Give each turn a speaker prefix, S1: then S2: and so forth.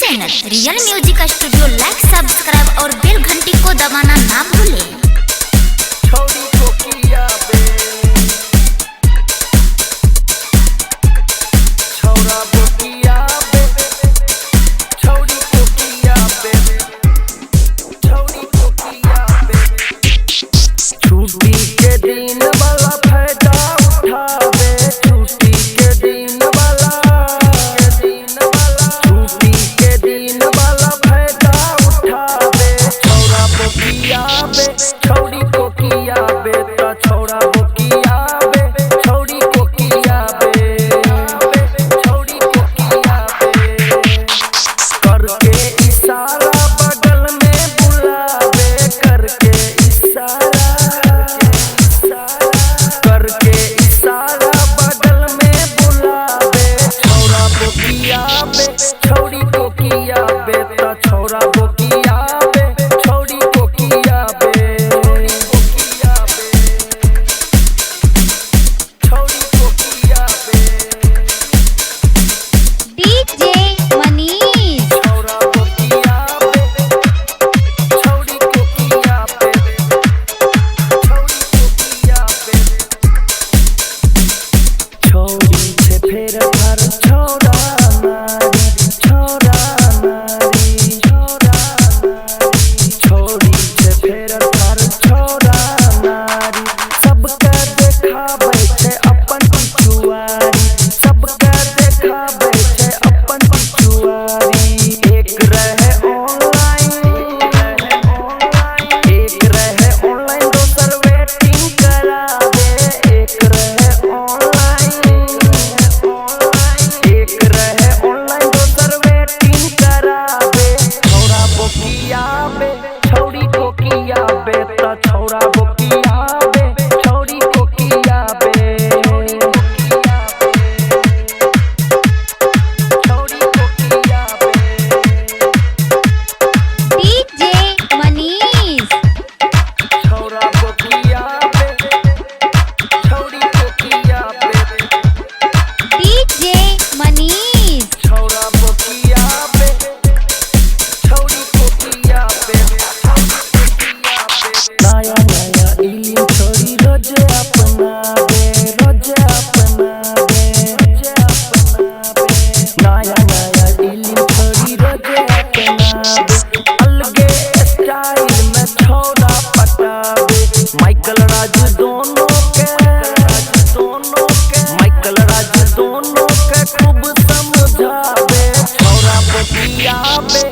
S1: Channel real music studio like subscribe और बेल घंटी को दबाना ना भूलें।
S2: छुट्टी के दिन वाला फायदा उठावे, छुट्टी के दिन वाला, छुट्टी के दिन वाला फायदा उठावे। छौरा बोकियाबे छौरी कोकियाबे, त छौरा बोकियाबे छौरी कोकियाबे, छौरी कोकियाबे। करके इशारा बगल में बुलावे, करके इशारा, करके इशारा बगल में बुलावे। छौरा बोकियाबे छौरी कोकियाबे, त छौरा बोकियाबे छौरी कोकियाबे, छौरी कोकियाबे।
S3: डीजे मनीष
S2: छौरा बोकियाबे छौरी कोकियाबे, छौरी कोकियाबे। छौरी छे फेर फार छौरा नारी, छौरा नारी, छौरा नारी। छौरी छे फेर फार छौरा नारी, सबके देखाबै छे अपन पिछुआरी, सबके देखाबै छे अपन पिछुआरी। एक रहे ऑनलाइन, एक रहे ऑनलाइन दोसर वेटिंग करावे, एक रहे ऑनलाइन, एक रहे ऑनलाइन दोसर वेटिंग करावे। छौरा बोकियाबे छौरी कोकियाबे, त छौरा बोकियाबे छौरी कोकियाबे, छौरी कोकियाबे।
S3: डीजे मनीष
S2: छौरा बोकियाबे छौरी कोकियाबे,
S3: डीजे मनीष
S2: छौरा बोकियाबे छौरी कोकियाबे। नया नया इलिम छोरी रोजे अपनाबे, रोजे अपनाबे, रोजे अपनाबे। नया नया इलिम छोरी रोजे अपनाबे, अलगे स्टाइल में छौरा पटाबे। माइकल राज दोनों के, दोनों के, माइकल राज दोनों के खूब समझावे। छौरा बोकियाबे